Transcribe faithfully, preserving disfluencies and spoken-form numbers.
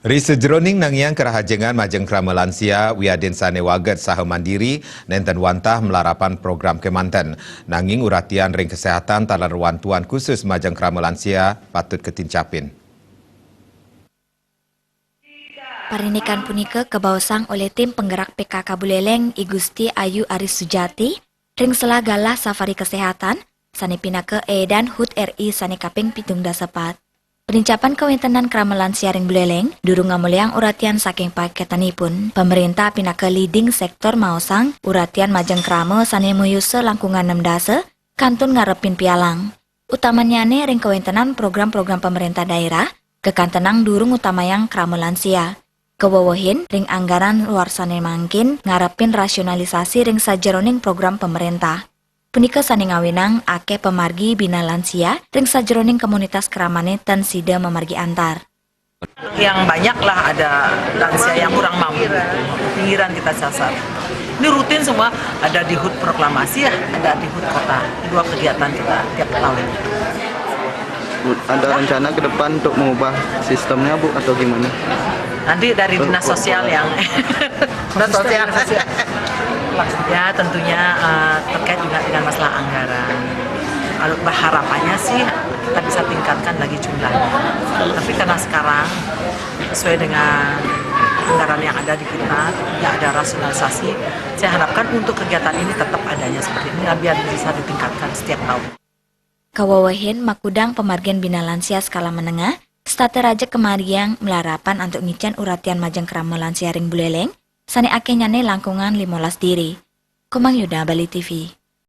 Ri sajeroning nangiang kerahajengan majeng krama lansia wiadin sane waged saha mandiri, nenten wantah malarapan program kemanten. Nanging uratian ring kesehatan taler wantuan khusus majeng krama lansia patut katincapin. Parindikan punika kabaosang olih tim penggerak P K K Buleleng, I Gusti Ayu Aris Sujati, ring selah galah safari kesehatan, sane pinaka eedan hut R I sane kaping pitung dasa pat. Penincapan kawentenan krama lansia ring Buleleng durung ngamolihang uratian saking paketanipun. Pamerintah pinaka leading sektor maosang uratian majeng krama sane mayusa langkungan nem dasa kantun ngarepin pialang. Utamannyane ring kawentenan program-program pamerintah daerah, kakantenang durung utamayang krama lansia. Kawewehin ring anggaran luar sane mangkin ngarepin rasionalisasi ring sajeroning program pamerintah. Punika sane ngawinang akeh pamargi bina lansia ring sajeroning komunitas kramane tan sida mamargi antar. Yang banyak lah ada lansia yang kurang mampu, pinggiran kita sasar. Ini rutin semua, ada di hut proklamasi ya, ada di hut kota. Dua kegiatan kita tiap tahun. Ada rencana ke depan untuk mengubah sistemnya, Bu, atau gimana? Nanti dari dinas sosial yang Dinas sosial. Ya, tentunya eh, terkait juga dengan masalah anggaran. Kalau berharapannya sih kita bisa tingkatkan lagi jumlahnya. Tapi karena sekarang sesuai dengan anggaran yang ada di kita, tidak ada rasionalisasi, saya harapkan untuk kegiatan ini tetap adanya seperti ini, biar bisa ditingkatkan setiap tahun. Kawewehin makudang pamargin bina lansia skala menengah, setata raja kamargiang malarapan antuk ngicen uratian majeng krama lansia ring Buleleng, sane akehnyane langkungan limolas diri. Komang Yuda, Bali T V.